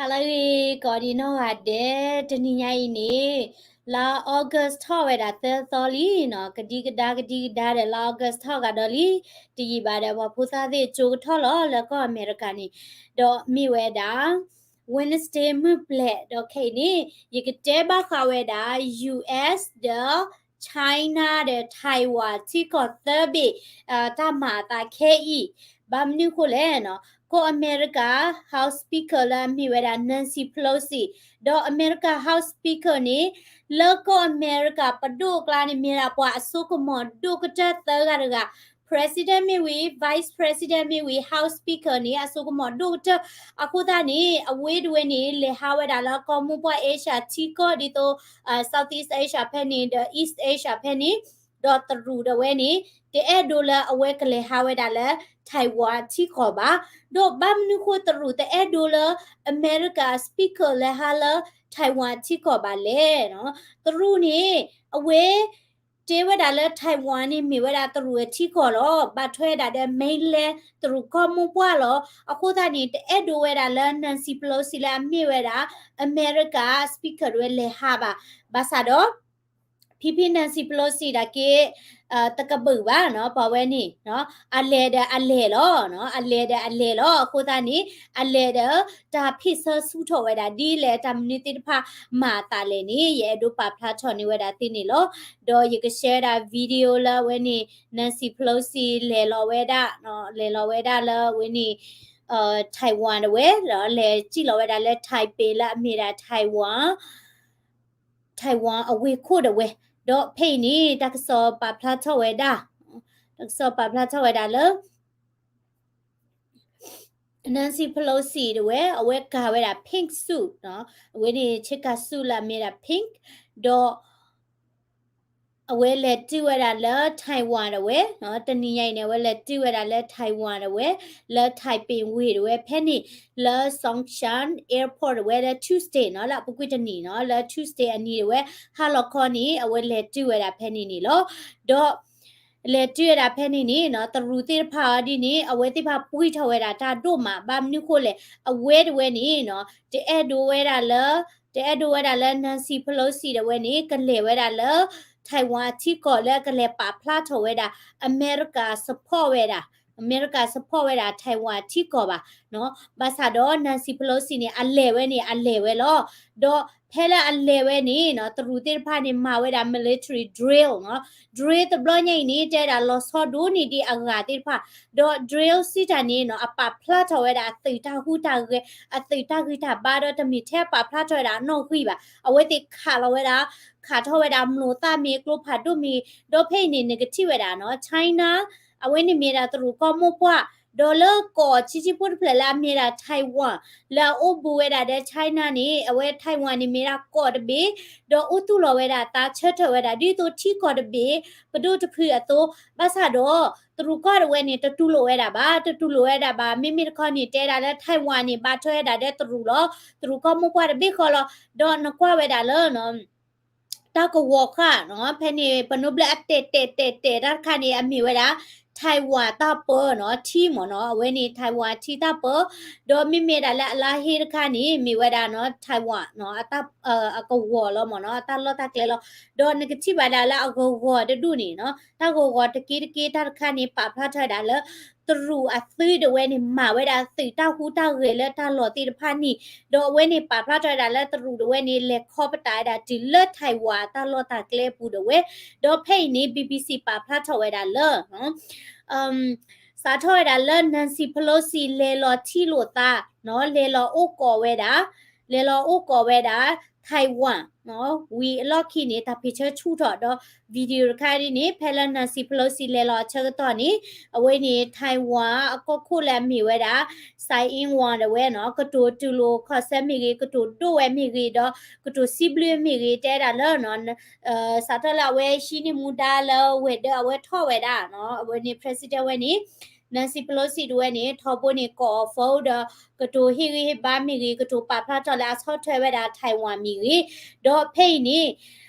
ဟါလၢအဂ့ၤ ကိးဒံနီၢ်ဂၤဒဲး, တနံၤညါအံၤန့ၣ် လါ August ထီၣ်ဝဲဒၣ်သၢသီလံနီၤ, ကဒံကဒါကဒံကဒါဒီးလါ August ထီၣ်ကဒီးလံ, တယံာ်ဘၣ်ဒီးပှၤဖိသၣ်သ့ၣ်ကၠိကထီၣ်လီၤလၢကီၢ်အမဲရကၤန့ၣ်, ဒီးမ့ၢ်ဝဲဒၣ် Wednesday မုၢ်ဘျဲး, ဒီးခဲအံၤန့ၣ် ယကတဲဘၣ်ဃးဝဲဒၣ် ယူး S ဒီး China ဒီး Taiwan ထံကီၢ်သၢဘ့ၣ် တၢ်မၤအသးခဲအံၤ, ဘၣ်မနုၤဃိလဲၣ်နီၤ, ကီၢ်အမဲရကၤ House Speaker လၢအမ့ၢ်ဝဲဒၣ် Nancy Pelosi, ဒီးအမဲရကၤ House Speaker န့ၣ် လၢကီၢ်အမဲရကၤပဒိၣ်အကျါန့ၣ် မ့ၢ်ဒၣ်ပှၤအစိကမီၤဒိၣ်ကတၢၢ်သၢဂၤတဂၤ, President မ့ၢ်ဝံၤ Vice President မ့ၢ်ဝံၤ House Speaker န့ၣ် အစိကမီၤဒိၣ်ကတၢၢ်, အဃိသတးန့ၣ် အဝ့ၢ်တဝဲန့ၣ် လဲၤဟးဝဲဒၣ်လၢကီၢ်မိၢ်ပှၢ် Asia ထံကီၢ်ဒ်သိး Southeast Asia ဖဲန့ၣ် ဒီး East Asia ဖဲန့ၣ်, ဒီးတရူးတဝဲန့ၣ် တအဲၣ်ဒိးလၢအဝဲကလဲၤဟးဝဲဒၣ်လၢ Taiwan ထံကီၢ်ဘၣ်, ဒီးဘၣ်မနုၤဃိတရူးတအဲၣ်ဒိးလၢ အမဲရကၤ Speaker လဲၤဟးလၢ Taiwan ထံကီၢ်ဘၣ်လဲၣ်နီၤ, တရူးန့ၣ် အဝဲ တဲဝဲဒၣ်လၢ Taiwan န့ၣ်မ့ၢ်ဝဲဒၣ်တရူးအထံကီၢ်လီၤ, ဘၣ်ထွဲဒၣ်ဒီး mainland တရူးကီၢ်မိၢ်ပှၢ်လီၤ, အဃိသတးန့ၣ် တအဲၣ်ဒိးဝဲဒၣ်လၢ Nancy Pelosi လၢအမ့ၢ်ဝဲဒၣ် အမဲရကၤ Speaker တဝဲလဲၤဟးဘၣ်, ဘၣ်ဆၣ်ဒီး ဖံဖံ Nancy Pelosi ဒၣ်က့ တကဘုၣ်ဘၣ်နီၤ, ပှၤဝဲန့ၣ် အလဲၤဒီးအလဲၤလီၤ, အလဲၤဒီးအလဲၤလီၤ, အဃိသတးန့ၣ် အလဲၤဒီး တၢ်ဖ့ၣ်ဆၢဆူၣ်ထီၣ်ဝဲဒၣ်ဒ်လဲၣ်, တၢ်မနုၤသ့ၣ်တဖၣ်မၤအသးလဲၣ်န့ၣ် ယအဲၣ်ဒိးပာ်ဖျါထီၣ်န့ၢ်ဝဲဒၣ်သ့န့ၣ်လီၤ. ဒီးယက share ဝဲဒၣ် video လၢအဝဲန့ၣ် Nancy Pelosi လဲၤလီၤဝဲဒၣ်, လဲၤလီၤဝဲဒၣ်လၢအဝဲန့ၣ် Taiwan တဝဲ, ဒီးလဲၤစံၣ်လီၤဝဲဒၣ်လၢ Taipei လၢအမ့ၢ်ဒၣ် Taiwan Taiwan အဝ့ၢ်ခိၣ်တဝဲ, ဒီးဖဲအံၤန့ၣ် တၢ်ကစီၣ်ပာ်ဖျါထီၣ်ဝဲဒၣ်, တၢ်ကစီၣ်ပာ်ဖျါထီၣ်ဝဲဒၣ်လၢ Nancy Pelosi တဝဲ အဝဲကၤဝဲဒၣ် pink suit, အဝဲန့ၣ်ဆ့ကၤ suit လၢအမ့ၢ်ဒၣ် pink, ဒီး အဝဲလဲၤတုၤဝဲဒၣ်လၢ Taiwan တဝဲ, တနံၤညါအံၤန့ၣ် အဝဲလဲၤတုၤဝဲဒၣ်လၢ Taiwan တဝဲ, လၢ Taipei ဝ့ၢ်တဝဲဖဲန့ၣ်, လၢ Songshan Airport တဝဲလၢ Tuesday နီၤ, လၢအပူၤကွံာ်တနံၤနီၤ, လၢ Tuesday အနံၤတဝဲ, ဟါလီၤခီန့ၣ် အဝဲလဲၤတုၤဝဲဒၣ်ဖဲန့ၣ်န့ၣ်လီၤ. ဒီး လဲၤတုၤဝဲဒၣ်ဖဲန့ၣ်န့ၣ်နီၤ, တရူးသ့ၣ်တဖၣ်အီၤဒ်န့ၣ် အဝဲသ့ၣ်တဖၣ်ပှံၢ်ထီၣ်ဝဲဒၣ်တၢ်ဒိၣ်မး, ဘၣ်မနုၤဃိလဲၣ်, အဝဲတဝဲန့ၣ်နီၤ တအဲၣ်ဒိးဝဲဒၣ်လၢ, တအဲၣ်ဒိးဝဲဒၣ်လၢ Nancy Pelosi တဝဲန့ၣ် ကလဲၤဝဲဒၣ်လၢ Taiwan အထံကီၢ်လၢကလဲၤပာ်ဖျါထီၣ်ဝဲဒၣ် အမဲရကၤ support ဝဲဒၣ်, အမဲရကၤ support ဝဲဒၣ် Taiwan အထံကီၢ်ဘၣ်. ဘၣ်ဆၣ်ဒီး Nancy Pelosi န့ၣ် အလဲၤဝဲန့ၣ် အလဲၤဝဲလီၤ. ဒီးဖဲလၢအလဲၤဝဲန့ၣ်နီၤ, တရူးသ့ၣ်တဖၣ်န့ၣ် မၤဝဲဒၣ် military drill နီၤ, drill တဘျီညါအံၤန့ၣ် တဲဒၣ်လီၤဆီဒိၣ်န့ၢ်ဒံးအဂၤသ့ၣ်တဖၣ်, ဒီး drill စံးတၢ်န့ၣ်နီၤ အပာ်ဖျါထီၣ်ဝဲဒၣ်အသုးတၢ်ဟူးတၢ်ဂဲၤ, အသုးတၢ်ဂံၢ်တၢ်ဘါဒီး တမ့ၢ်ထဲပာ်ဖျါထီၣ်ဝဲဒၣ်အနီၣ်ဂံၢ်ဘၣ်, အဝဲသ့ၣ်ခးလီၤဝဲဒၣ်, ခးထီၣ်ဝဲဒၣ် မျိာ်သၣ်မ့ၢ် ကျိဖးဒိၣ်မ့ၢ်, ဒီးဖဲအံၤန့ၣ် နကထံၣ်ဝဲဒၣ်နီၤ China အဝဲန့ၣ်မ့ၢ်ဒၣ်တရူးကီၢ်မိၢ်ပှၢ်, ဒီးလၢကီၢ်ဆံးဆံးဖိတဖျၢၣ်လၢအမ့ၢ်ဒၣ် Taiwan လၢအအိၣ်ဘူးဝဲဒၣ်ဒီး China န့ၣ် အဝဲ Taiwan န့ၣ်မ့ၢ်ဒၣ်ကီၢ်တဘ့ၣ်, ဒီးအိၣ်သူၣ်လီၤဝဲဒၣ်သးဆၢထၢၣ်ဝဲဒၣ် ဒ်သိးထံကီၢ်တဘ့ၣ် ပဒိၣ်တဖုအသိး, ဘၣ်ဆၣ်ဒီး တရူးကီၢ်တဝဲန့ၣ် တတူၢ်လိာ်ဝဲဒၣ်ဘၣ်, တတူၢ်လိာ်ဝဲဒၣ်ဘၣ်, မ့မ့ၢ်တခီန့ၣ် တဲဒၣ်လၢ Taiwan န့ၣ် ဘၣ်ထွဲဝဲဒၣ်ဒီးတရူးလီၤ, တရူးကီၢ်မိၢ်ပှၢ်တဘ့ၣ်ဃီလီၤ, ဒီးနကွၢ်ဝဲဒၣ်လၢ တၢ်ကဝီၤဃာ်နီၤ, ဖဲန့ၣ် ပနိဘျၢၣ်အတဲာ်တဲာ်တဲာ်တဲာ်တၢ်တခါန့ၣ် အမ့ၢ်ဝဲဒၣ် Taiwan တၢ်ပၢနီၤ, ထံမ့ၢ်နီၤ, အဝဲန့ၣ် Taiwan ထံတၢ်ပၢ, ဒီးမ့မ့ၢ်ဒၣ်လၢအလါဟ့တခါန့ၣ် မ့ၢ်ဝဲဒၣ်နီၤ Taiwan နီၤ, အတၢ်, အကဝီၤလီၤမ့ၢ်နီၤ, အတၢ်လီၢ်တၢ်ကျဲလီၤ, ဒီးနကထံၣ်ဘၣ်ဒၣ်လၢအဂီၤဂီၤတဒူၣ်န့ၣ်နီၤ, တၢ်ဂီၤဂီၤတက့တက့တၢ်တခါန့ၣ် ပာ်ဖျါထီၣ်ဝဲဒၣ်လၢ တရူးအသုးတဝဲန့ၣ် မၤဝဲဒၣ်သုးတၢ်ဟူးတၢ်ဂဲၤလၢတၢ်လီၢ်သ့ၣ်တဖၣ်န့ၣ်, ဒီးအဝဲန့ၣ်ပာ်ဖျါထီၣ်ဝဲဒၣ်လၢတရူးတဝဲန့ၣ် လဲၤခီပတာ်ဝဲဒၣ်တုၤလၢ Taiwan အတၢ်လီၢ်တၢ်ကျဲအပူၤတဝဲ, ဒီးဖဲအံၤန့ၣ် BBC ပာ်ဖျါထီၣ်ဝဲဒၣ်လၢ စးထီၣ်ဝဲဒၣ်လၢ Nancy Pelosi လဲၤလီၤထံၣ်လိာ်သးနီၤ, လဲၤလီၤအိၣ်ကီးဝဲဒၣ်, လဲၤလီၤအိၣ်ကီးဝဲဒၣ် Taiwan နီၤ, ဝံၤအလီၢ်ခံန့ၣ် တၢ်ဖ့ၣ်ဆၢဆူၣ်ထီၣ်ဒီး video တခါဒ်န့ၣ် ဖဲလၢ Nancy Pelosi လဲၤလီၤအဆၢကတီၢ်န့ၣ် အဝဲန့ၣ် Taiwan အကီၢ်ခိၣ်လၢအမ့ၢ်ဝဲဒၣ် Tsai Ing-wen တဝဲနီၤ, ကတိၤတူၢ်လိာ်ခီၣ်ဆၢမ့ၢ်ဂ့ၤ, ကတိၤဒိၣ်ဝဲမ့ၢ်ဂ့ၤ, ဒီးကတိၤစံးဘျုးမ့ၢ်ဂ့ၤ, တဲဒၣ်လၢ စးထီၣ်လၢအဝဲဟံးန့ၢ်မူဒါလၢ ဝဲၤဒၢးအဝဲထီၣ်ဝဲဒၣ်နီၤ, အဝဲန့ၣ် president ဝဲန့ၣ် Nancy Pelosi တဝဲန့ၣ် ထီဘိန့ၣ် ကိးအီၤ phone ဒီး ကတိၤဟ့ၣ်ဂံၢ်ဟ့ၣ်ဘါမ့ၢ်ဂ့ၤ, ကတိၤပာ်ဖျါထီၣ်လၢအဆီၣ်ထွဲဝဲဒၣ် Taiwan မ့ၢ်ဂ့ၤ, ဒီးဖဲအံၤန့ၣ်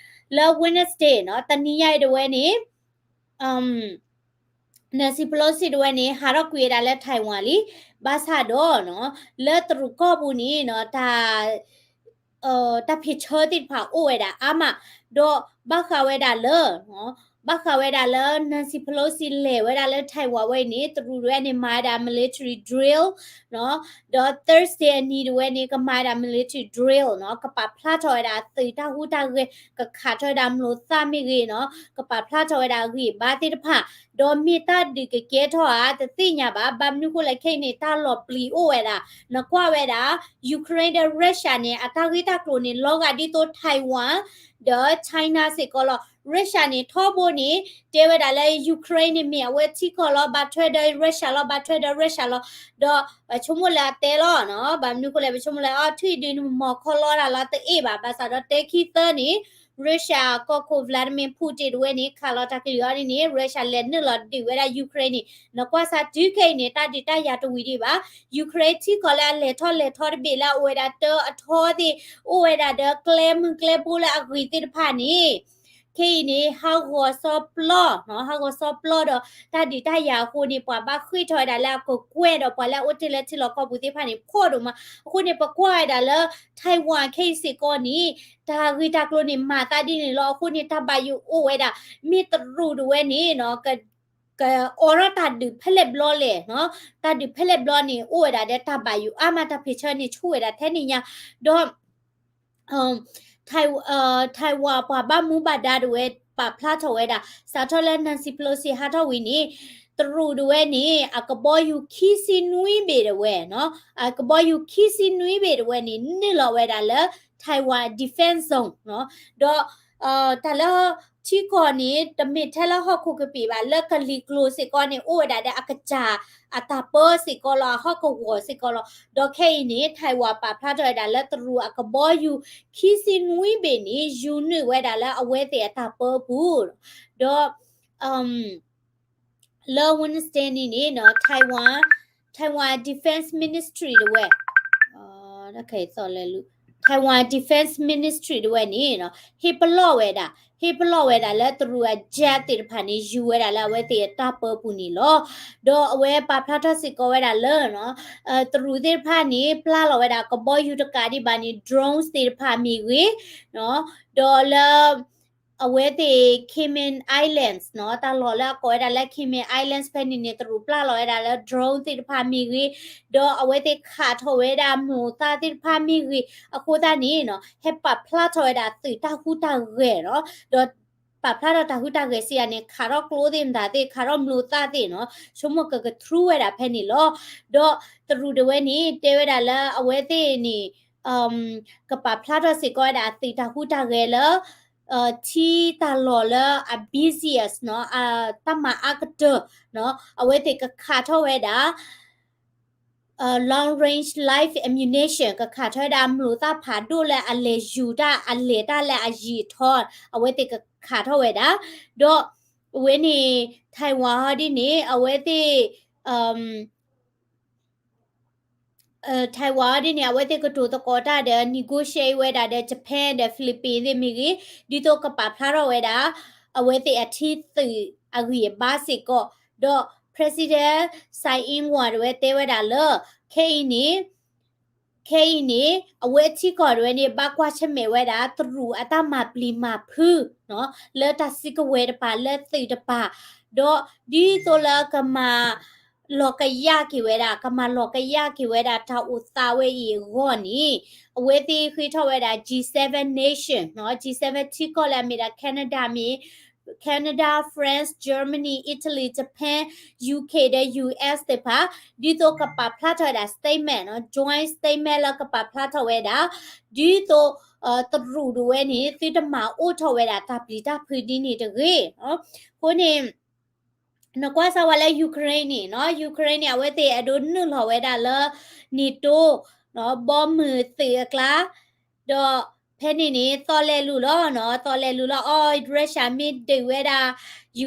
လၢ Wednesday နီၤ, တနံၤညါအံၤတဝဲန့ၣ် အမ် Nancy Pelosi တဝဲန့ၣ် ဟးထီၣ်ကွံာ်ဝဲဒၣ်လၢ Taiwan လံ, ဘၣ်ဆၣ်ဒီး လၢတရူးကီၢ်ပူၤန့ၣ်နီၤ တၢ် တၢ်ဖံးဆၢသ့ၣ်တဖၣ်အိၣ်ဝဲဒၣ်အါမး, ဒီးဘၣ်ဃးဝဲဒၣ်လၢ ဘၣ်ဃးဝဲဒၣ်လၢ Nancy Pelosi လဲၤဝဲဒၣ်လၢ Taiwan ဝဲအံၤန့ၣ် တရူးတဝဲန့ၣ် မၤဝဲဒၣ် military drill နီၤ, ဒီး Thursday အနံၤတဝဲန့ၣ် ကမၤဝဲဒၣ် military drill နီၤ, ကပာ်ဖျါထီၣ်ဝဲဒၣ်သုးတၢ်ဟူးတၢ်ဂဲၤ, ကခးထီၣ်ဝဲဒၣ်မျိာ်သၣ်မ့ၢ်ဂ့ၤနီၤ, ကပာ်ဖျါထီၣ်ဝဲဒၣ်အဂံၢ်အဘါသ့ၣ်တဖၣ်, ဒီးမ့ၢ်တၢ်ဒုးကကဲထီၣ်ဧါ တသ့ၣ်ညါဘၣ်, ဘၣ်မနုၤဃိလဲၣ်ခဲအံၤန့ၣ် တၢ်လီၤပျံၤအိၣ်ဝဲဒၣ်, နကွၢ်ဝဲဒၣ် Ukraine ဒီး Russia န့ၣ် အတၢ်ဂ့ၢ်တၢ်ကျိၤန့ၣ် လီၤဂာ်ဒ်သိး Taiwan ဒီး China စ့ၢ်ကီးလီၤ. Russia န့ၣ် ထီဘိန့ၣ် တဲဝဲဒၣ်လၢ Ukraine န့ၣ်မ့ၢ်အဝဲထံကီၢ်လီၤ, ဘၣ်ထွဲဒီး Russia လီၤ, ဘၣ်ထွဲဒီး Russia လီၤ, ဒီးပဆိကမိၣ်လၢအတဲလီၤနီၤ, ဘၣ်မနုၤဃိလဲၣ် ပဆိကမိၣ်လၢအီထံၣ်ဒုးန့ၣ် မၤခီလီတၢ်လီၤတအ့ၣ်ဘၣ်, ဘၣ်ဆၣ်ဒီးတဲခံသၢန့ၣ် Russia ကီၢ်ခိၣ် Vladimir Putin တဝဲန့ၣ် ခးလီၤတၢ်ကလုၢ်အီၤဒ်န့ၣ် Russia လဲၤနုာ်လီၤဒုးဝဲဒၣ် Ukraine န့ၣ်, နကွၢ်စၢ်တုၤခဲအံၤန့ၣ် တၢ်ဒုးတၢ်ယၤတဝံၤဒံးဘၣ်, Ukraine ထံကီၢ်လၢအလဲၤထီၣ်လဲၤထီတဘ့ၣ်လၢအအိၣ်ဝဲဒၣ်တၢအထီသ့ၣ်, အိၣ်ဝဲဒၣ်ဒီးကျဲမုၢ်ကျဲဘိလၢအဂ့ၤသ့ၣ်တဖၣ်န့ၣ် ခဲအံၤန့ၣ် ဟးဂီၤစီပျီ, ဟးဂီၤစီပျီဒီး တၢ်ဒုးတၢ်ယၤအဃိန့ၣ် ပှၤဘၣ်ဃ့ၢ်ထီၣ်ဝဲဒၣ်လၢအကကွဲၢ်ဒီး ပှၤလၢအအိၣ်တ့ၢ်လၢထံလီၢ်ကီၢ်ပူၤသ့ၣ်တဖၣ်န့ၣ် ဖှီၣ်ဒိၣ်မး, အဃိန့ၣ် ပကွၢ်ဝဲဒၣ်လၢ Taiwan ခဲအံၤစ့ၢ်ကီးန့ၣ် တၢ်ဂ့ၢ်တၢ်ကျိၤန့ၣ် မၤသးဒ်န့ၣ်လီၤ, အဃိန့ၣ် တၢ်ဘၣ်ယိၣ်အိၣ်ဝဲဒၣ်, မ့ၢ်တရူးတဝဲန့ၣ်နီၤ ကအိးထီၣ်တၢ်ဒုးဖဲလဲၣ်ဘျီလဲၣ်, တၢ်ဒုးဖဲလဲၣ်ဘျီန့ၣ် အိၣ်ဝဲဒၣ်ဒီးတၢ်ဘၣ်ယိၣ်အါမး, တၢ်ဖံးဆၢန့ၣ်ဆူၣ်ဝဲဒၣ်ထဲန့ၣ်ညါ, ဒီး Taiwan ပှၤဘၣ်မူဘၣ်ဒါတဝဲ ပာ်ဖျါထီၣ်ဝဲဒၣ် စးထီၣ်လၢ Nancy Pelosi ဟးထီၣ်ဝံၤန့ၣ် တရူးတဝဲန့ၣ် အကဘီယူၤခံဆံနွံဘ့ၣ်တဝဲ, အကဘီယူၤခံဆံနွံဘ့ၣ်တဝဲန့ၣ် နုာ်လီၤဝဲဒၣ်လၢ Taiwan defense zone ဒီး တၢ်လၢထံကီၢ်န့ၣ် တမ့ၢ်ထဲလၢဟီၣ်ခိၣ်ကပံာ်ဘၣ်, လၢကလံၤကျိၤစ့ၢ်ကီးန့ၣ် အိၣ်ဝဲဒၣ်ဒီးအကစၢ်အတၢ်ပၢစ့ၢ်ကီးလီၤ, အဟီၣ်ကဝီၤစ့ၢ်ကီးလီၤ. ဒီးခဲအံၤန့ၣ် Taiwan ပာ်ဖျါထီၣ်ဝဲဒၣ်လၢတရူးအကဘီယူၤခံဆံနွံဘ့ၣ်န့ၣ် ယူၤနုာ်ဝဲဒၣ်လၢအဝဲသ့ၣ်အတၢ်ပၢပူၤ, ဒီး လၢ Wednesday န့ၣ်န့ၣ် Taiwan Taiwan Defense Ministry တဝဲ Taiwan Defense Ministry တဝဲန့ၣ် ဟ့ၣ်ပလီၢ်ဝဲဒၣ်, ဟ့ၣ်ပလီၢ်ဝဲဒၣ်လၢတရူးအ jet သ့ၣ်တဖၣ်န့ၣ် ယူၤဝဲဒၣ်လၢအဝဲသ့ၣ်အတၢ်ပၢပူၤန့ၣ်လီၤ. ဒီးအဝဲပာ်ဖျါထီၣ်စ့ၢ်ကီးဝဲဒၣ်လၢ တရူးသ့ၣ်တဖၣ်န့ၣ် ပျၢ်လီၤဝဲဒၣ်ကဘီယူၤတကးဒံးဘၣ်န့ၣ် drones သ့ၣ်တဖၣ်မ့ၢ်ဂ့ၤ, ဒီးလၢ အဝဲသ့ၣ် Cayman Islands နီၤ, တၢ်လီၢ်လၢအကိးဝဲဒၣ်လၢ Cayman Islands ဖဲန့ၣ်န့ၣ် တရူးပျၢ်လီၤဝဲဒၣ်လၢ drone သ့ၣ်တဖၣ်မ့ၢ်ဂ့ၤ, ဒီးအဝဲသ့ၣ်ခးထီၣ်ဝဲဒၣ်မျိာ်သၣ်သ့ၣ်တဖၣ်မ့ၢ်ဂ့ၤ, အဃိသတးန့ၣ်နီၤ ဟဲပာ်ဖျါထီၣ်ဝဲဒၣ်သုးတၢ်ဟူးတၢ်ဂဲၤနီၤ, ဒီးပာ်ဖျါထီၣ်တၢ်ဟူးတၢ်ဂဲၤစံးယၤန့ၣ် ခးထီၣ်ကျိသ့ၣ်မတၤသ့ၣ် ခးထီၣ်မျိာ်သၣ်သ့ၣ်နီၤ, ဆိကမိၣ်ကကထြူဝဲဒၣ်ဖဲန့ၣ်လီၤ. ဒီးတရူးတဝဲန့ၣ် တဲဝဲဒၣ်လၢအဝဲသ့ၣ်န့ၣ် ကပာ်ဖျါထီၣ်စ့ၢ်ကီးဝဲဒၣ်အသုးတၢ်ဟူးတၢ်ဂဲၤလၢ ထံတၢ်လီၢ်လၢအ busiest နီၤ, တၢ်မၤအါကတၢၢ်နီၤ, အဝဲသ့ၣ်ကခးထီၣ်ဝဲဒၣ် long range live ammunition ကခးထီၣ်ဝဲဒၣ်မျိာ်သၣ်ဖးဒိၣ်လၢအလဲၤယူၤတၢ် အလဲၤတၢ်လၢအယံာ်ထီ, အဝဲသ့ၣ်ကခးထီၣ်ဝဲဒၣ်, ဒီးအဝဲန့ၣ် Taiwan ဟီဒ်န့ၣ် အဝဲသ့ၣ် Taiwan ဒ်န့ၣ် အဝဲသ့ၣ်ကတိၤသကိးတၢ်ဒီး negotiate ဝဲဒၣ်ဒီး Japan ဒီး Philippines သ့ၣ်မ့ၢ်ဂ့ၤ, ဒ်သိးကပာ်ဖျါထီၣ်ဝဲဒၣ် အဝဲသ့ၣ်အထံသုးအဂံၢ်အဘါစ့ၢ်ကီး, ဒီး President Tsai Ing-wen တဝဲတဲဝဲဒၣ်လၢ ခဲအံၤန့ၣ် ခဲအံၤန့ၣ် အဝဲအထံကီၢ်တဝဲန့ၣ် ဘၣ်ကွၢ်ဆၢၣ်မဲာ်ဝဲဒၣ် တရူးအတၢ်မၤပျံၤမၤဖုး လၢတၢ်စုကဝဲၤတပၤ လၢသုးတပၤ, ဒီးဒ်သိးလၢကမၤလီၤကယၢ်က့ၤဝဲဒၣ် ကမၤလီၤကယၢ်က့ၤဝဲဒၣ်တၢ်အိၣ်သးဝဲအံၤအဂီၢ်န့ၣ် အဝဲသ့ၣ်ဃ့ထီၣ်ဝဲဒၣ် G seven nation နီၤ, G seven ထံကီၢ်လၢအမ့ၢ်ဒၣ် Canada မ့ၢ် Canada, France, Germany, Italy, Japan, U K ဒီး U S သ့ၣ်တဖၣ် ဒ်သိးကပာ်ဖျါထီၣ်ဝဲဒၣ် statement နီၤ, joint statement လၢကပာ်ဖျါထီၣ်ဝဲဒၣ် ဒ်သိး တရူးတဝဲန့ၣ် သုတမၤအိၣ်ထီၣ်ဝဲဒၣ်တၢ်ပျံၤတၢ်ဖုးဒ်န့ၣ်တဂ့ၤ. အဃိန့ၣ် နကွၢ်စၢ်ဝဲလၢ Ukraine န့ၣ်နီၤ, Ukraine န့ၣ် အဝဲသ့ၣ်အဲၣ်ဒိးနုာ်လီၤဝဲဒၣ်လၢ NATO နီၤ, ဘီမုၢ်သုးအကျါ, ဒီးဖဲန့ၣ်န့ၣ် သီလဲၤလူၤလီၤနီၤ, သီလဲၤလူၤလီၤအီၤ Russia မ့ၢ်ဒုးဝဲဒၣ်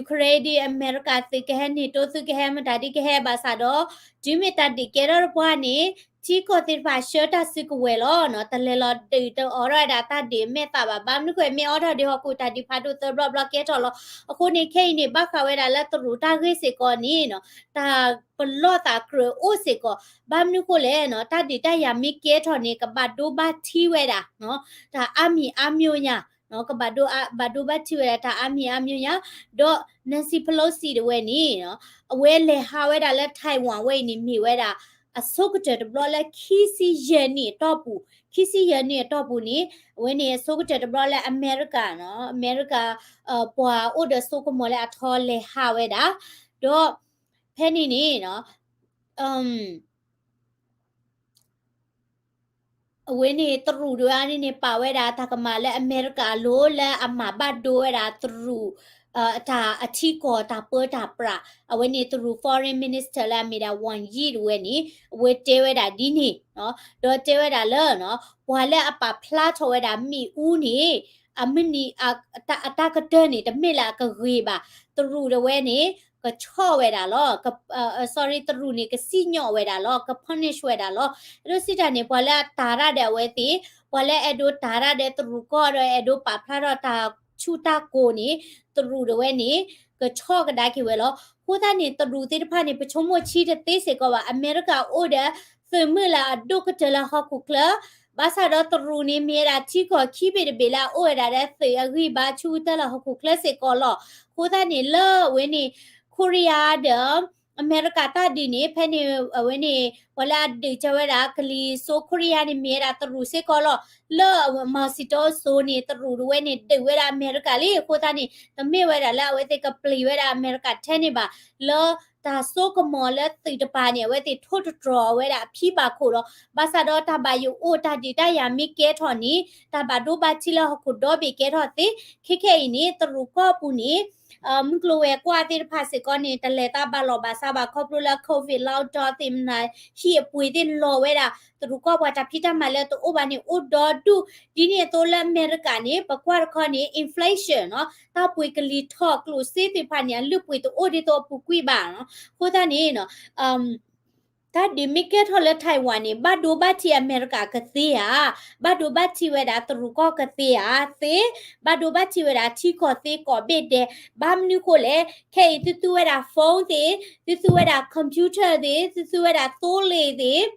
Ukraine ဒ်အမဲရကၤသုးကဟဲ NATO သုးကဟဲ မတၤဒ်ကဟဲဘၣ်ဆၣ်ဒီး တုၤမ့ၢ်တၢ်ဒုးကဲထီၣ်တပှၢ်န့ၣ် ထံကီၢ်သ့ၣ်တဖၣ်ဆှၢတၢ်စုကဝဲၤလီၤနီၤ, တလဲၤလီၤဒုးတအိးထီၣ်ဝဲဒၣ်တၢ်ဒုးမဲာ်သၣ်ဘၣ်. ဘၣ်မနုၤဃိ မ့ၢ်အိးထီၣ်ဒုးဟီၣ်ခိၣ်တၢ်ဒုးဖးဒိၣ်သၢဘျီဘျီကဲထီၣ်လီၤ. အဃိန့ၣ် ခဲအံၤန့ၣ် ဘၣ်ဃးဝဲဒၣ်လၢတရူးတၢ်ဂ့ၢ်စ့ၢ်ကီးန့ၣ်နီၤ, တၢ်ပလီၢ်သးကြၢးအိၣ်စ့ၢ်ကီး. ဘၣ်မနုၤဃိလဲၣ်နီၤ, တၢ်ဒုးတၢ်ယၤမ့ၢ်ကဲထီၣ်န့ၣ် ကဘၣ်ဒိဘၣ်ထံးဝဲဒၣ်နီၤ, တၢ်အါမံၤအါမျိၤညါနီၤ, ကဘၣ်ဒိအါ, ဘၣ်ဒိဘၣ်ထံးဝဲဒၣ်တၢ်အါမံၤအါမျိၤညါ. ဒီး Nancy Pelosi တဝဲန့ၣ်နီၤ, အဝဲလဲၤဟးဝဲဒၣ်လၢ Taiwan ဝဲအံၤန့ၣ် မ့ၢ်ဝဲဒၣ် အဆိကတၢၢ်တဘျီလၢခံဆံယဲၢ်နံၣ်အတီၢ်ပူၤ, ခံဆံယဲၢ်နံၣ်အတီၢ်ပူၤန့ၣ် အဝဲန့ၣ်အဆိကတၢၢ်တဘျီလၢအမဲရကၤနီၤ, အမဲရကၤ ပှၤအိၣ်ဒီးစိကမီၤလၢအထီလဲၤဟးဝဲဒၣ်, ဒီးဖဲန့ၣ်န့ၣ်နီၤ, အဝဲန့ၣ်တရူးတဝဲန့ၣ်န့ၣ် ပာ်ဝဲဒၣ်တၢ်ကမၣ်လၢအမဲရကၤအလိၤ လၢအမၤဘၣ်ဒိဝဲဒၣ်တရူး တၢ်အထံကီၢ်တၢ်ပၢတၢ်ပြး, အဝဲန့ၣ်တရူး foreign minister လၢအမ့ၢ်ဒၣ် Wang Yi တဝဲန့ၣ် အဝဲတဲဝဲဒၣ်ဒ်န့ၣ်, ဒီးတဲဝဲဒၣ်လၢ ပှၤလၢအပာ်ဖျါထီၣ်ဝဲဒၣ်မ့ၣ်အူန့ၣ် အမုၢ်နံၤ အတၢ်ကတၢၢ်န့ၣ် တမ့ၢ်လၢအကဂ့ၤဘၣ်. တရူးတဝဲန့ၣ် ကဆီၣ်ဝဲဒၣ်လီၤ, sorry တရူးန့ၣ် ကစံၣ်ညီၣ်ဝဲဒၣ်လီၤ, က punish ဝဲဒၣ်လီၤ. အဲၣ်ဒိးစံးတၢ်န့ၣ် ပှၤလၢအတၤတၢ်ဒီးအဝဲသ့ၣ်, ပှၤလၢအဲၣ်ဒိးတၤတၢ်ဒီးတရူးကီၢ်ဒီးအဲၣ်ဒိးပာ်ဖျါထီၣ်တၢ်ဆူၣ်တၢ်ကိၤန့ၣ် တရူးတဝဲန့ၣ် ကဆီၣ်ကဒါက့ၤဝဲလီၤ. အဃိသတးန့ၣ် တရူးသ့ၣ်တဖၣ်န့ၣ် ပဆိကမိၣ်ဆံတသ့စ့ၢ်ကီးဘၣ်. အမဲရကၤအိၣ်ဒီးသုးမုၢ်လၢအဒိၣ်ကတၢၢ်လၢဟီၣ်ခိၣ်ချၢ, ဘၣ်ဆၣ်ဒီးတရူးန့ၣ်မ့ၢ်ဝဲဒၣ်ထံကီၢ်ခံဘ့ၣ်တဘ့ၣ်လၢအအိၣ်ဝဲဒၣ်ဒီးသုးအဂံၢ်ဘါဆူကတၢၢ်လၢဟီၣ်ခိၣ်ချၢစ့ၢ်ကီးလီၤ. အဃိသတးန့ၣ်လၢအဝဲန့ၣ် Korea ဒီး အမဲရကၤတၢ်ဒုးန့ၣ် ဖဲန့ၣ် အဝဲန့ၣ် ပှၤလၢအဒုးကဲဝဲဒၣ် ကလံၤစိး Korea န့ၣ် မ့ၢ်ဝဲဒၣ်တရူးစ့ၢ်ကီးလီၤ. လၢ Mao Zedong စိၤန့ၣ် တရူးတဝဲန့ၣ် ဒုးဝဲဒၣ်အမဲရကၤလံ. အဃိသတးန့ၣ် တမ့ၢ်ဝဲဒၣ်လၢအဝဲသ့ၣ်ကပျံၤဝဲဒၣ်အမဲရကၤထဲန့ၣ်ဘၣ်. လၢတၢ်စိကမီၤလၢသုးတပၤန့ၣ် အဝဲသ့ၣ်ထိၣ်တတြီၤဝဲဒၣ်အဖံဘၣ်ခိၣ်လီၤ. ဘၣ်ဆၣ်ဒီးတၢ်ဘၣ်ယိၣ်အိၣ်တၢ်ဒုးတၢ်ယၤမ့ၢ်ကဲထီၣ်န့ၣ် တၢ်ဘၣ်ဒိဘၣ်ထံးလၢဟီၣ်ခိၣ်ဒီဘ့ၣ်ကဲထီၣ်သ့. ခဲခဲအံၤန့ၣ် တရူးကီၢ်ပူၤန့ၣ် မုၢ်ကျိၤဝဲၤကွာ်သ့ၣ်တဖၣ်စ့ၢ်ကီးန့ၣ် တလဲၤသးဘၣ်လီၢ်ဘၣ်စးဘၣ် ခီဖျိလၢ COVID lockdown သ့ၣ်မနၤ ဟံၣ်အပှ့ၤသ့ၣ်လီၤဝဲဒၣ် တရူးကီၢ်ပှၤတၢ်ဖံးတၢ်မၤလၢတအိၣ်ဘၣ်န့ၣ်အိၣ်ဒီဒူၣ်. ဒ်န့ၣ်အသိးလၢအမဲရကၤန့ၣ် ပကွၢ်တခီန့ၣ် inflation နီၤ တၢ်ပှ့ၤကလံၤထီၣ်ကျိၣ်စ့သ့ၣ်တဖၣ်န့ၣ် အလုၢ်ပှ့ၤတအိၣ်ဒ်သိးအပူၤကွံာ်ဘၣ်နီၤ. အဃိသတးန့ၣ် တၢ်ဒုးမ့ၢ်ကဲထီၣ်လၢ Taiwan န့ၣ် ဘၣ်ဒိဘၣ်ထံးအမဲရကၤကသ့ဧါ, ဘၣ်ဒိဘၣ်ထံးဝဲဒၣ်တရူးကီၢ်ကသ့ဧါ, သ့, ဘၣ်ဒိဘၣ်ထံးဝဲဒၣ်ထံကီၢ်သ့ကိးဘ့ၣ်ဒဲး. ဘၣ်မနုၤဃိလဲၣ်, ခဲအံၤသုသူဝဲဒၣ် phone သ့ၣ်, သုသူဝဲဒၣ် computer သ့ၣ်, သုသူဝဲဒၣ်သိလ့ၣ်သ့ၣ်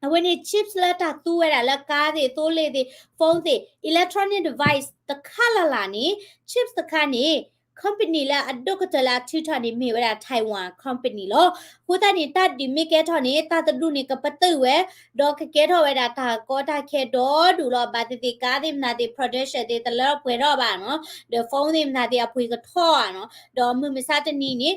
အဝဲန့ၣ် chips လၢတၢ်သူဝဲဒၣ်လၢ car သ့ၣ်, သိလ့ၣ်သ့ၣ်, phone သ့ၣ်, electronic device တခါလၢ်လၢ်န့ၣ် chips တခါန့ၣ် company လၢအဒိၣ်ကတၢၢ်လၢအထုးထီၣ်န့ၣ် မ့ၢ်ဝဲဒၣ် Taiwan company လီၤ. အဃိသတးန့ၣ် တၢ်ဒုးမ့ၢ်ကဲထီၣ်န့ၣ် တၢ်တဒူၣ်န့ၣ် ကပတုာ်ဝဲ, ဒီးကကဲထီၣ်ဝဲဒၣ်တၢ်ကီတၢ်ခဲဒီဒူၣ်လီၤ. ဘၣ်သ့ၣ်သ့ၣ် car သ့ၣ်မနုၤသ့ၣ် production သ့ၣ် တလၢပှဲၤထီၣ်ဘၣ်နီၤ, ဒီး phone သ့ၣ်မနုၤသ့ၣ် အပှ့ၤကထီၣ်ဧါနီၤ, ဒီးမုၢ်မဆါတနံၤန့ၣ်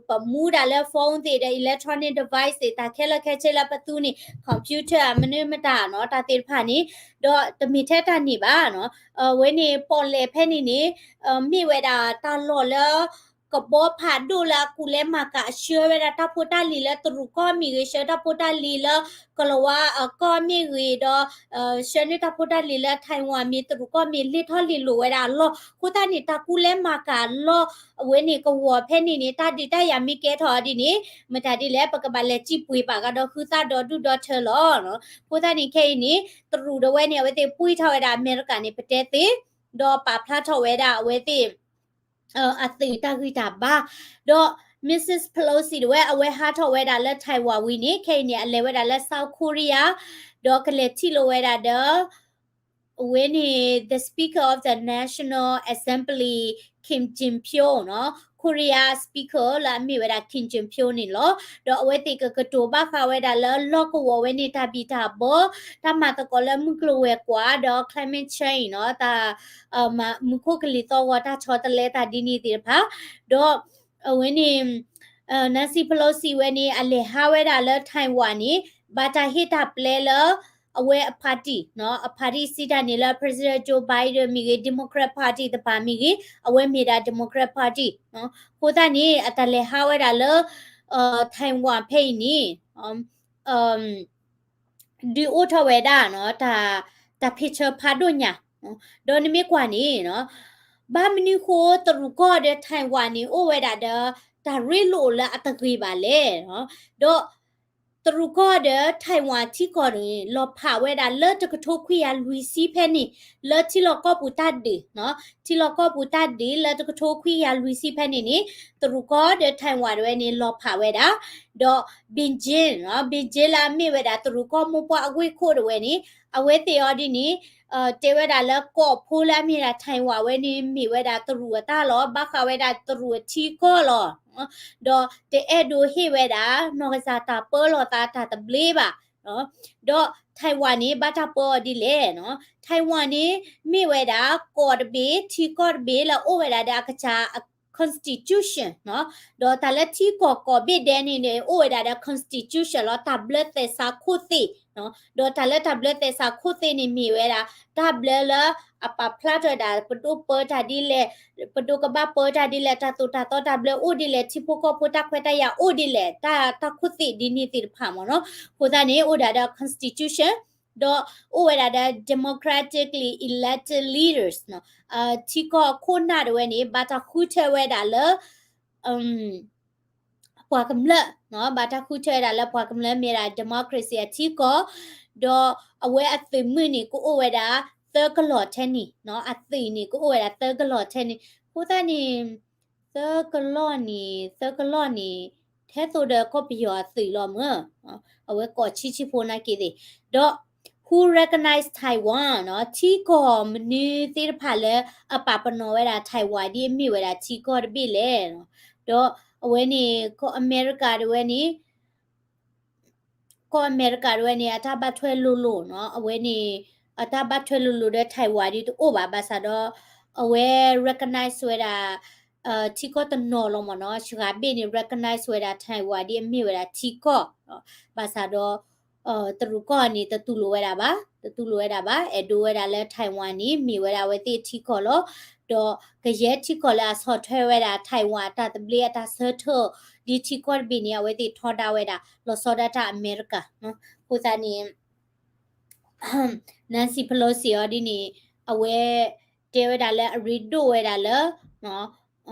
ပမူဒၣ်လၢ phone သ့ၣ်ဒီး electronic device သ့ၣ် တၢ်ခဲလၢာ်ခဲဆ့လၢပသူန့ၣ် computer မနုၤမတၤနီၤ, တၢ်သ့ၣ်တဖၣ်န့ၣ်, ဒီးတမ့ၢ်ထဲတၢ်န့ၣ်ဘၣ်နီၤ, အဝဲန့ၣ် ပီၣ်လဲၣ်ဖဲန့ၣ်န့ၣ် မ့ၢ်ဝဲဒၣ်တၢ်လီၢ်လၢ ကဘီဖးဒိၣ်လၢအကူၣ်လဲၤမၤကၤ ဆှၢဝဲဒၣ်တၢ်ဖိတၢ်လံၤလၢတရူးကီၢ်မ့ၢ်ဂ့ၤ, ဆှၢတၢ်ဖိတၢ်လံၤလၢ ကလၤဝါကီၢ်မ့ၢ်ဂ့ၤ, ဒီး ဆှၢန့ၢ်တၢ်ဖိတၢ်လံၤလၢ Taiwan မ့ၢ်တရူးကီၢ်မ့ၢ် လ့ၢ်ထီၣ်လ့ၢ်လီၤဝဲဒၣ်အလီၢ်. အဃိသတးန့ၣ် တၢ်ကူၣ်လဲၤမၤကၤအလီၢ် အဝဲန့ၣ်ကဝီၤဖဲန့ၣ်န့ၣ် တၢ်ဒုးတၢ်ယၤမ့ၢ်ကဲထီၣ်ဒ်န့ၣ် မတၤဒ်လဲၣ် ပကဘၣ်လဲၤစံၣ်ပှ့ၤပာ်ကဒီးဃုသၣ်ဒီဒူၣ်ဒီထၢလီၤ. အဃိသတးန့ၣ် ခဲအံၤန့ၣ် တရူးတဝဲန့ၣ် အဝဲသ့ၣ်ပှ့ၤထီၣ်ဝဲဒၣ်အမဲရကၤန့ၣ် ပတဲသ့, ဒီးပာ်ဖျါထီၣ်ဝဲဒၣ်အဝဲသ့ၣ် အသုးတၢ်ဂံၢ်တၢ်ဘါ, ဒီး Missus Pelosi တဝဲ အဝဲဟးထီၣ်ဝဲဒၣ်လၢ Taiwan ဝံၤန့ၣ် ခဲအံၤန့ၣ် အလဲၤဝဲဒၣ်လၢ South Korea ဒီးကလဲၤထံၣ်လိာ်ဝဲဒၣ်ဒီး အဝဲန့ၣ် the Speaker of the National Assembly Kim Jin-pyo နီၤ, Korea Speaker လၢအမ့ၢ်ဝဲဒၣ် Kim Jin-pyo န့ၣ်လီၤ. ဒီးအဝဲသ့ၣ်ကကတိၤဘၣ်ဃးဝဲဒၣ်လၢလီၢ်ကဝီၤဝဲန့ၣ် တၢ်ဘံၣ်တၢ်ဘၢ တၢ်မၤသကိးလၢမုၢ်ကျိၤဝဲၤကွာ် ဒီး climate change နီၤ, တၢ် မူခိၣ်ကလံၤသီၣ်ဂီၤ တၢ်ဆီတလဲတၢ်ဒ်န့ၣ်သ့ၣ်တဖၣ်, ဒီးအဝဲန့ၣ် Nancy Pelosi ဝဲန့ၣ် အလဲၤဟးဝဲဒၣ်လၢ Taiwan န့ၣ် ဘၣ်တၢ်ဟ့ၣ်တၢ်ပျဲလၢ အဝဲအ party နီၤ, အ party စံးတၢ်န့ၣ်လၢ President Joe Biden မ့ၢ်ဂ့ၤ, Democrat Party တပၤမ့ၢ်ဂ့ၤ, အဝဲမ့ၢ်ဒၣ် Democrat Party နီၤ. အဃိသတးန့ၣ် အတၢ်လဲၤဟးဝဲဒၣ်လၢ Taiwan ဖဲအံၤန့ၣ် ဒုးအိၣ်ထီၣ်ဝဲဒၣ်နီၤ, တၢ် တၢ်ဖ့ၣ်ဆၢဖးဒိၣ်ညါ, ဒီးနမ့ၢ်ကွၢ်န့ၣ်နီၤ, ဘၣ်မနုၤဃိတရူးကီၢ်ဒီး Taiwan န့ၣ် အိၣ်ဝဲဒၣ်ဒီး တၢ်ရ့လိာ်လၢအတဂ့ၤဘၣ်လဲၣ်, ဒီး တရူးကီၢ်ဒီး Taiwan ထံကီၢ်န့ၣ် လီၤဖးဝဲဒၣ်လၢတကထိခွံကယၤလွံၢ်ဆံဖဲန့ၣ် လၢထံလီၢ်ကီၢ်ပူၤတၢ်ဒုး, ထံလီၢ်ကီၢ်ပူၤတၢ်ဒုးလၢတကထိခွံကယၤလွံၢ်ဆံဖဲန့ၣ်န့ၣ် တရူးကီၢ်ဒီး Taiwan တဝဲန့ၣ် လီၤဖးဝဲဒၣ်, ဒီး Beijing, Beijing လၢအမ့ၢ်ဝဲဒၣ်တရူးကီၢ်မိၢ်ပှၢ်အဝ့ၢ်ခိၣ်တဝဲန့ၣ် အဝဲသ့ၣ်အီၤဒ်န့ၣ် တဲဝဲဒၣ်လၢကီၢ်ဖိလၢအမ့ၢ်ဒၣ် Taiwan ဝဲန့ၣ် မ့ၢ်ဝဲဒၣ်တရူးအတၢ်လီၤ, ဘၣ်ဃးဝဲဒၣ်တရူးအထံကီၢ်လီၤ. ဒီးတအဲၣ်ဒိးဟ့ၣ်ဝဲဒၣ် နီၢ်ကစၢ်တၢ်ပၢလီၤသးတၢ်သဘျ့ဘၣ်. ဒီး Taiwan န့ၣ် ဘၣ်တၢ်ပၢအီၤဒ်လဲၣ်. Taiwan န့ၣ် မ့ၢ်ဝဲဒၣ်ကီၢ်တဘ့ၣ် ထံကီၢ်တဘ့ၣ်လၢအအိၣ်ဝဲဒၣ်ဒီးအကစၢ် constitution ဒီးတၢ်လၢထံကီၢ်ကီၢ်ဘ့ၣ်ဒဲးန့ၣ်န့ၣ် အိၣ်ဝဲဒၣ်ဒီး constitution လီၤ, တၢ်ဘျၢသဲးစးခိၣ်သ့ၣ်, ဒီးတၢ်လၢတၢ်ဘျၢသဲးစးခိၣ်သ့ၣ်န့ၣ်မ့ၢ်ဝဲဒၣ် တၢ်ဘျၢလၢအပာ်ဖျါထီၣ်ဝဲဒၣ် ပဒိၣ်ပၢတၢ်ဒ်လဲၣ်, ပဒိၣ်ကဘၣ်ပၢတၢ်ဒ်လဲၣ်, တၢ်သိၣ်တၢ်သီတၢ်ဘျၢအိၣ်ဒ်လဲၣ်, ထံဖိကီၢ်ဖိတၢ်ခွဲးတၢ်ယာ်အိၣ်ဒ်လဲၣ်, တၢ် တၢ်ခိၣ်သ့ၣ်ဒ်န့ၣ်သ့ၣ်တဖၣ်မ့ၢ်နီၤ. အဃိသတးန့ၣ် အိၣ်ဒၣ်ဒီး constitution ဒီးအိၣ်ဝဲဒၣ်ဒီး democratically elected leaders ထံကီၢ်ခိၣ်နၢ်တဝဲန့ၣ် ဘၣ်တၢ်ဃုထၢဝဲဒၣ်လၢ ပှၤကမျၢၢ်, ဘၣ်တၢ်ဃုထၢဝဲဒၣ်လၢပှၤကမျၢၢ်မ့ၢ်ဒၣ် democracy အထံကီၢ်, ဒီးအဝဲအသုးမုၢ်န့ၣ် ကအိၣ်ဝဲဒၣ် သၢကလီၢ်ထဲန့ၣ်, အသုးန့ၣ် ကအိၣ်ဝဲဒၣ်သၢကလီၢ်ထဲန့ၣ်, အဃိသတးန့ၣ် သၢကလီၢ်န့ၣ် သၢကလီၢ်န့ၣ် ထဲသိးဒီးကီၢ်ပယီၤအသုးလီၤမၢ်, အဝဲကီၢ်ဆံးဆံးဖိနာ်က့သ့ၣ်, ဒီး who recognize Taiwan ထံကီၢ်မနုၤသ့ၣ်တဖၣ်လၢအပာ်ပနီၣ်ဝဲဒၣ် Taiwan ဒ်အမ့ၢ်ဝဲဒၣ်ထံကီၢ်တဘ့ၣ်လဲၣ်. ဒီးအဝဲန့ၣ် ကီၢ်အမဲရကၤတဝဲန့ၣ် ကီၢ်အမဲရကၤတဝဲန့ၣ် အတၢ်ဘၣ်ထွဲလိၤလိၤနီၤ, အဝဲန့ၣ် အတၢ်ဘၣ်ထွဲလိၤလိၤဒီး Taiwan ဒ်တအိၣ်ဘၣ်, ဘၣ်ဆၣ်ဒီး အဝဲ recognize ဝဲဒၣ် ထံကီၢ်တနီၤလီၤမ့ၢ်နီၤ, စှၤဘ့ၣ်န့ၣ် recognize ဝဲဒၣ် Taiwan ဒ်အမ့ၢ်ဝဲဒၣ်ထံကီၢ်, ဘၣ်ဆၣ်ဒီး တရူးကီၢ်န့ၣ် တတူၢ်လိာ်ဝဲဒၣ်ဘၣ်, တတူၢ်လိာ်ဝဲဒၣ်ဘၣ်, အဲၣ်ဒိးဝဲဒၣ်လၢ Taiwan န့ၣ် မ့ၢ်ဝဲဒၣ်အဝဲသ့ၣ်ထံကီၢ်လီၤ. ဒီးကယဲၢ်ထံကီၢ်လၢအဆီၣ်ထွဲဝဲဒၣ် Taiwan အတၢ်သဘျ့အတၢ်ဆၢထၢၣ် ဒ်ထံကီၢ်တဘ့ၣ်န့ၣ် အဝဲသ့ၣ်ထီဒါဝဲဒၣ် လီၤဆီဒၣ်တၢ်အမဲရကၤ, အဃိသတးန့ၣ် Nancy Pelosi အီၤဒ်န့ၣ် အဝဲတဲဝဲဒၣ်လၢအရ့ဒိၣ်ဝဲဒၣ်လၢ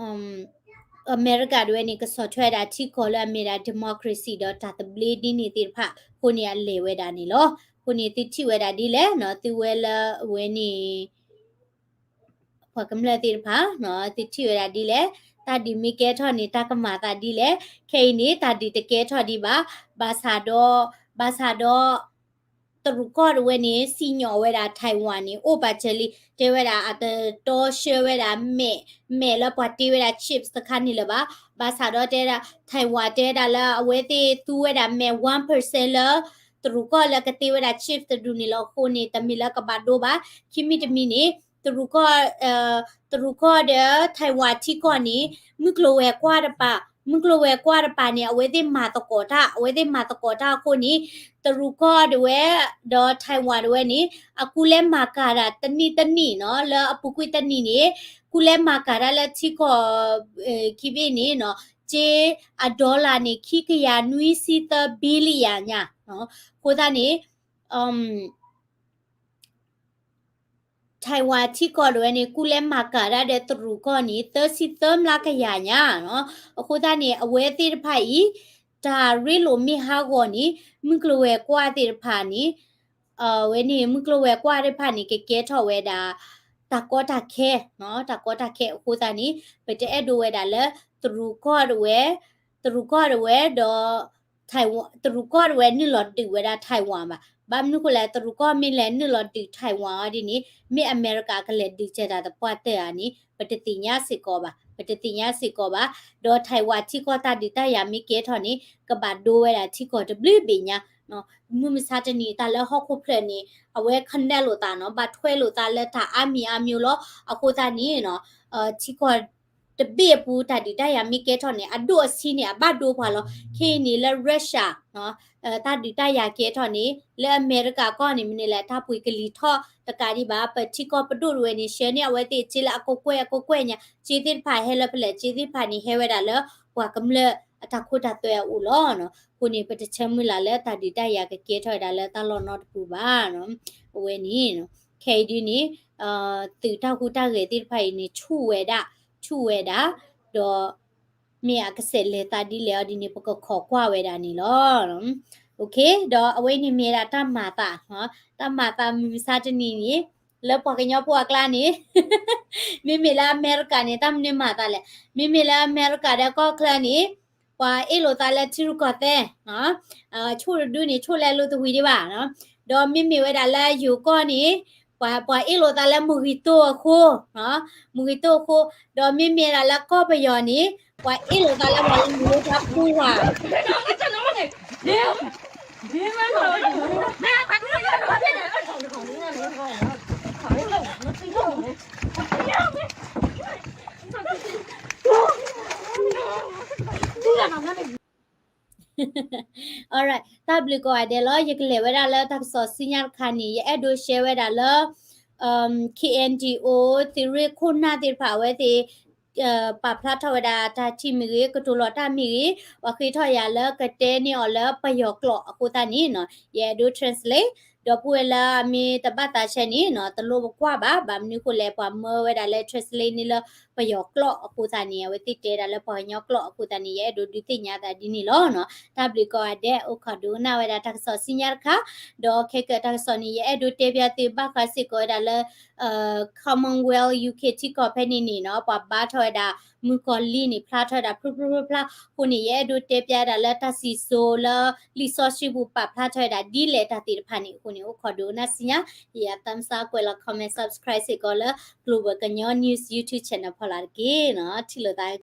အမဲရကၤတဝဲန့ၣ် ကဆီၣ်ထွဲဝဲဒၣ်ထံကီၢ်လၢအမ့ၢ်ဒၣ် democracy ဒီးတၢ်သဘျ့ဒ်န့ၣ်သ့ၣ်တဖၣ်အဃိန့ၣ် အလဲၤဝဲဒၣ်န့ၣ်လီၤ. အဃိန့ၣ် သုထံၣ်ဝဲဒၣ်ဒ်လဲၣ်, သုဝဲလၢအဝဲန့ၣ် ပှၤကမျၢၢ်သ့ၣ်တဖၣ် သုထံၣ်ဝဲဒၣ်ဒ်လဲၣ်, တၢ်ဒုးမ့ၢ်ကဲထီၣ်န့ၣ် တၢ်ကမၤသးဒ်လဲၣ်. ခဲအံၤန့ၣ် တၢ်ဒုးတကဲထီၣ်ဒံးဘၣ်, ဘၣ်ဆၣ်ဒီး ဘၣ်ဆၣ်ဒီး တရူးကီၢ်တဝဲန့ၣ် စံၣ်ညီၣ်ဝဲဒၣ် Taiwan န့ၣ် အိၣ်ပာ်စၢၤလံ, တဲဝဲဒၣ်အတတီဆှၢဝဲဒၣ်မဲး, မဲးလၢပှၤတ့ဝဲဒၣ် chips တခါန့ၣ်လၢၤဘၣ်. ဘၣ်ဆၣ်ဒီးတဲဒၣ် Taiwan တဲဒၣ်လၢအဝဲသ့ၣ်သူဝဲဒၣ်မဲး one percent လၢ တရူးကီၢ်လၢကတ့ဝဲဒၣ် chips တဒူၣ်န့ၣ်လီၤ. အဃိန့ၣ် တမ့ၢ်လၢကဘၣ်ဒိဘၣ်, ခံမံၤတမံၤန့ၣ် တရူးကီၢ်, တရူးကီၢ်ဒီး Taiwan ထံကီၢ်န့ၣ် မုၢ်ကျိၤဝဲၤကွာ်တပၤ, မုၢ်ကျိၤဝဲၤကွာ်တပၤန့ၣ် အဝဲသ့ၣ်မၤသကိးတၢ်, အဝဲသ့ၣ်မၤသကိးတၢ်အဃိန့ၣ် တရူးကီၢ်တဝဲ ဒီး Taiwan တဝဲန့ၣ် အကူလဲၤမၤကၤတၢ်တနံၣ်တနံၣ်နီၤ, လၢအပူၤကွံာ်တနံၣ်န့ၣ် ကူလဲၤမၤကၤတၢ်လၢထံကီၢ် ခံဘ့ၣ်န့ၣ်နီၤ, စ့အ dollar န့ၣ် ခံကယၤနွံဆံသၢ billion ညါ, အဃိသတးန့ၣ် Taiwan ထံကီၢ်တဝဲန့ၣ် ကူလဲၤမၤကၤတၢ်ဒီးတရူးကီၢ်န့ၣ် သၢဆံသၢမျးကယၤညါနီၤ. အဃိသတးန့ၣ် အဝဲသ့ၣ်တဖၣ်အံၤ တၢ်ရ့လိာ်မ့ၢ်ဟးဂီၤန့ၣ် မုၢ်ကျိၤဝဲၤကွာ်သ့ၣ်တဖၣ်န့ၣ် အဝဲန့ၣ် မုၢ်ကျိၤဝဲၤကွာ်သ့ၣ်တဖၣ်န့ၣ် ကကဲထီၣ်ဝဲဒၣ် တၢ်ကီတၢ်ခဲ, တၢ်ကီတၢ်ခဲအဃိသတးန့ၣ် ပတအဲၣ်ဒိးဝဲဒၣ်လၢ တရူးကီၢ်တဝဲ, တရူးကီၢ်တဝဲဒီး တရူးကီၢ်တဝဲနုာ်လီၤဒုးဝဲဒၣ် Taiwan ဘၣ်. ဘၣ်မနုၤဃိလဲၣ် တရူးကီၢ်မ့ၢ်လဲၤနုာ်လီၤဒုး Taiwan အီၤဒ်န့ၣ် မ့ၢ်အမဲရကၤကလဲၤဒုးကဲတၢ်သပှၢ်တၢၢ်ဧါန့ၣ် ပတသ့ၣ်ညါစ့ၢ်ကီးဘၣ်, ပတသ့ၣ်ညါစ့ၢ်ကီးဘၣ်. ဒီး Taiwan ထံကီၢ်တၢ်ဒုးတၢ်ယၤမ့ၢ်ကဲထီၣ်န့ၣ် ကဘၣ်ဒိဝဲဒၣ်ထံကီၢ်တဘျုးဘ့ၣ်ညါ မုၢ်မဆါတနံၤ တၢ်လၢဟီၣ်ခိၣ်ဖျၢၣ်န့ၣ် အဝဲ connect လိာ်သးနီၤ, ဘၣ်ထွဲလိာ်သးလၢတၢ်အါမံၤအါမျိၤလီၤ. အဃိသတးန့ၣ် ထံကီၢ်တဘ့ၣ်အပူၤ တၢ်ဒုးတၢ်ယၤမ့ၢ်ကဲထီၣ်န့ၣ် အဒိၣ်အဆံးန့ၣ် အဘၣ်ဒိပှၤလီၤ. ခဲအံၤန့ၣ်လၢ Russia တၢ်ဒုးတၢ်ယၤကဲထီၣ်န့ၣ် လၢအမဲရကၤကီၢ်န့ၣ် မနုၤလဲၣ် တၢ်ပှ့ၤကလံၤထီၣ်တကးဒံးဘၣ်, ပထံကီၢ်ပဒိၣ်တဝဲန့ၣ် ဆှၢန့ၢ်အဝဲသ့ၣ်စ့လၢအကကွဲၢ်အကကွဲၢ်ညါ, စ့သ့ၣ်တဖၣ်ဟဲလၢဖဲလဲၣ်, စ့သ့ၣ်တဖၣ်န့ၣ် ဟဲဝဲဒၣ်လၢပှၤကမျၢၢ်အတၢ်ခိတၢ်သွဲအအိၣ်လီၤ. အဃိန့ၣ် ပတဆၢမုၢ်လၢ်လၢတၢ်ဒုးတၢ်ယၤကကဲထီၣ်ဝဲဒၣ်လၢတၢ်လီၢ်နီတပူၤဘၣ်. အဝဲန့ၣ် ခဲအံၤဒ်န့ၣ် သုးတၢ်ဟူးတၢ်ဂဲၤသ့ၣ်တဖၣ်အံၤန့ၣ် ဆူၣ်ဝဲဒၣ်, ဆူၣ်ဝဲဒၣ်, ဒီးမ့ၢ်အကဆဲးလဲၤသးဒ်လဲၣ်အီၤဒ်န့ၣ် ပကခိးကွၢ်ဝဲဒၣ်န့ၣ်လီၤ. ဒီးအဝဲန့ၣ်မ့ၢ်ဒၣ်တၢ်မၤသး, တၢ်မၤသးမုၢ်မဆါတနံၤန့ၣ် လၢပှၤကညီဖိအကျါန့ၣ် မ့မ့ၢ်လၢအမဲရကၤန့ၣ် တၢ်မနုၤမၤသးလဲၣ်. မ့မ့ၢ်လၢအမဲရကၤဒီးကီၢ်ချၢန့ၣ် ပှၤအ့ၣ်လိာ်သးလၢထံရူၢ်ကီၢ်သဲး, ဆိၣ်တဒုန့ၣ် ဆိၣ်လဲလိာ်တဝံၤဒံးဘၣ်. ဒီးမ့မ့ၢ်ဝဲဒၣ်လၢယိၤကီၢ်န့ၣ် ပှၤအ့ၣ်လိာ်သးလၢမုၢ်ဂံၢ်တိၢ်အဃိ, မုၢ်ဂံၢ်တိၢ်အဃိ, ဒီးမ့မ့ၢ်ဒၣ်လၢကီၢ်ပယီၤန့ၣ် ပှၤအ့ၣ်လိာ်သးလၢပှၤလၢမုၢ်လၢတၢ်ပူၤဝၤ Alright, တၢ်ဘျုးကိးဂၤဒဲးလီၤ. ယကလဲၤဝဲဒၣ်လၢတၢ်ကစီၣ်ဆူညါတခါန့ၣ် ယအဲၣ်ဒိး share ဝဲဒၣ်လၢ KNDO သုးရ့ၣ်ခိၣ်နၢ်သ့ၣ်တဖၣ်အဝဲသ့ၣ် ပာ်ဖျါထီၣ်ဝဲဒၣ်တၢ်ထံၣ်မ့ၢ်ဂ့ၤ, ကတိၤလီၤတၢ်မ့ၢ်ဂ့ၤ, ပှၤဃ့ထီၣ်ယၤလၢကတဲန့ၢ်အီၤလၢပယီၤကျိာ်အဃိသတးန့ၣ် ယအဲၣ်ဒိး translate ဒီးပုၢ်ဝဲၢ်လၢအမ့ၢ်တဘၣ်သးဆဲန့ၣ် တလိၣ်ပကွၢ်ဘၣ်, ဘၣ်မနုၤအဃိလဲၣ် ပှၤမၢဝဲဒၣ်လၢ translate န့ၣ်လၢပယီၤကျိာ်အဃိသတးန့ၣ် အဝဲသ့ၣ်တဲဒၣ်လၢပှၤကညီကျိာ်အဃိသတးန့ၣ် ယအဲၣ်ဒိးဒုးသ့ၣ်ညါသးဒ်န့ၣ်လီၤ. တၢ်ဘျုးကိးဂၤဒဲး အိၣ်ခိးဒိကနၣ်ဝဲဒၣ်တၢ်ကစီၣ်ဆူညါတခါ, ဒီးခဲကတၢၢ်တၢ်ကစီၣ်န့ၣ် ယအဲၣ်ဒိးတဲပၠးသုဘၣ်ဃးစ့ၢ်ကီးဝဲဒၣ်လၢ Commonwealth UK ထံကီၢ်ဖဲန့ၣ်န့ၣ်နီၤ ပှၤဘါထီၣ်ဝဲဒၣ် မုၣ်ကီၤလံၢ်န့ၣ် ဖျါထီၣ်ဝဲဒၣ်ဖျိဖျိဖျါဖျါအဃိန့ၣ် ယအဲၣ်ဒိးတဲပၠးဝဲဒၣ်လၢတၢ်စံၣ်စိၤလၢ လံာ်စီဆှံပူၤပာ်ဖျါထီၣ်ဝဲဒၣ်ဒ်လဲၣ်တၢ်သ့ၣ်တဖၣ်န့ၣ်အဃိန့ၣ် အိၣ်ခိးဒိကနၣ်ဆူညါ ယ thumbs up ကွဲးလီၤ comment subscribe စ့ၢ်ကီးလၢ Global ကညီ News YouTube channel ဖီလာ်တက့ၢ်နီၤ ထံၣ်လိာ်သး